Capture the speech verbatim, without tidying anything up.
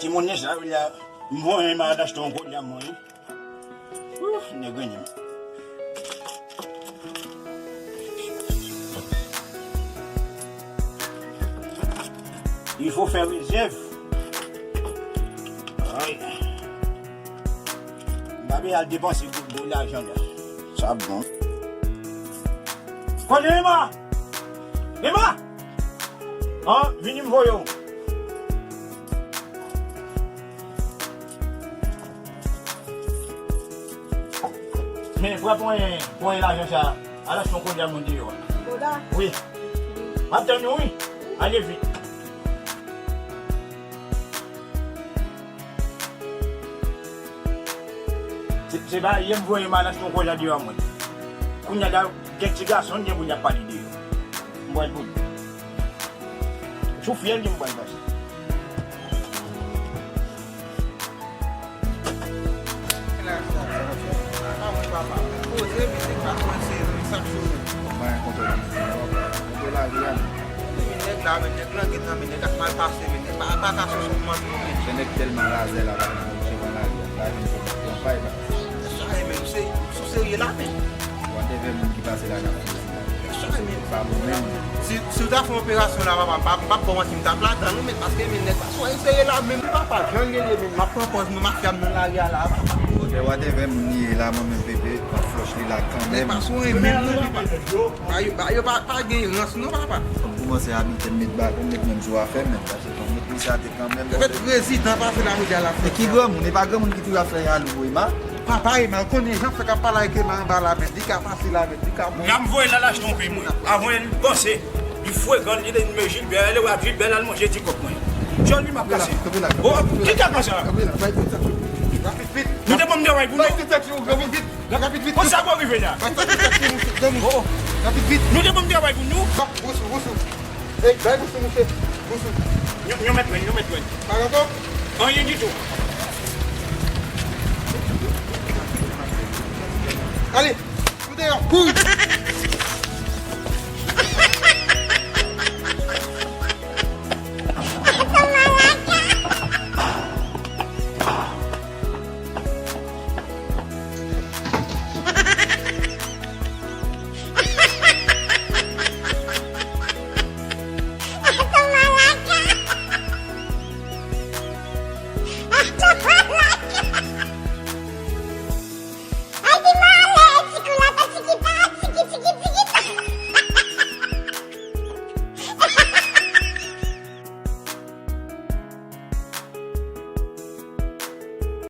Timoun sa wi la, m voye m al achte yon kolye mwen wi. Ouf, nèg renmen m. Il faut faire réserve. Ay. M pa vle al depanse gwo, gwo lajan la. Sa bon. Kote Emma? Emma! An, vini m voye w. Men, pran ponyen, ponyen lajan sa. Al achte yon kolye mwen deyò a. Koda? Wi. M ap tann ou, wi. Ale vit. Se, se pa yè m voye m al achte yon kolye deyò a mwen. Kounye a la, gen ti gason, gen moun y ap pale deyò. M pral pou li. Sou fyèl li m pral pase. Mwen renkontre nan mizik la, papa. Mwen la ri a. Men nèg la, men nèg langèt nan, men nèg ap mal pase, men nèg pa, pa ka sou son mann non, men. Se nèg tèlman razè la, pa gen moun ki pran lari a. Pa gen moun ki pran pay la. Sa e menm, se, sou serye la, men. Whatever moun ki pase la nan mizik la. Sa e menm. Pa mwen menm. Si, si w ta fè yon operasyon la, papa, m pa, m p ap ba w manti, m t ap ladan, non, men paske, men nèg pa sou serye la, menm papa, jan l ye, men m ap pran pòz mwen, mafya m nan lari a la, papa. Ok, whatever moun li ye la, mwen menm, bebe, m ap flòch li la kanmenm. Nèg pa sou menm, non, papa. Ba yo, ba yo pa, pa gen rans non, papa. Fò m koumanse abitye m met baton, m met menm sou afè m menm, paske fò m met misye atè kanmenm. Fè prezidan pase la jodi a la. E ki granmoun? E pa granmoun ki toujou ap fè jalou pou Emma? Papa Emma, ou konnen jan fè k ap pale ak Emma anba la, men li ka pase la, men li ka bon. N ap voye l al achte yon peyi mwen. Avan l panse, li frekan, li vin men Gilbert, lè w ap Gilbert, l al manje ti kòk mwen. Jòl li m ap kase. Kanpe la, kanpe la. Oh, ki kaka sa? Kanpe la, bay tout sa. Rapid vit. Nou te ban m travay pou nou. Bay tout sa, rapid vit. Rapid vit. Konsa pou rive la. Bay tout sa, rapid vit. Nou te ban m travay pou nou. Wousou, wousou. Ey, bay wousou, mouche. Wousou. Yon, yon mèt grenn, yon mèt grenn. Pa dakò? Anyen ditou. Ale, nou deyò. Kouri.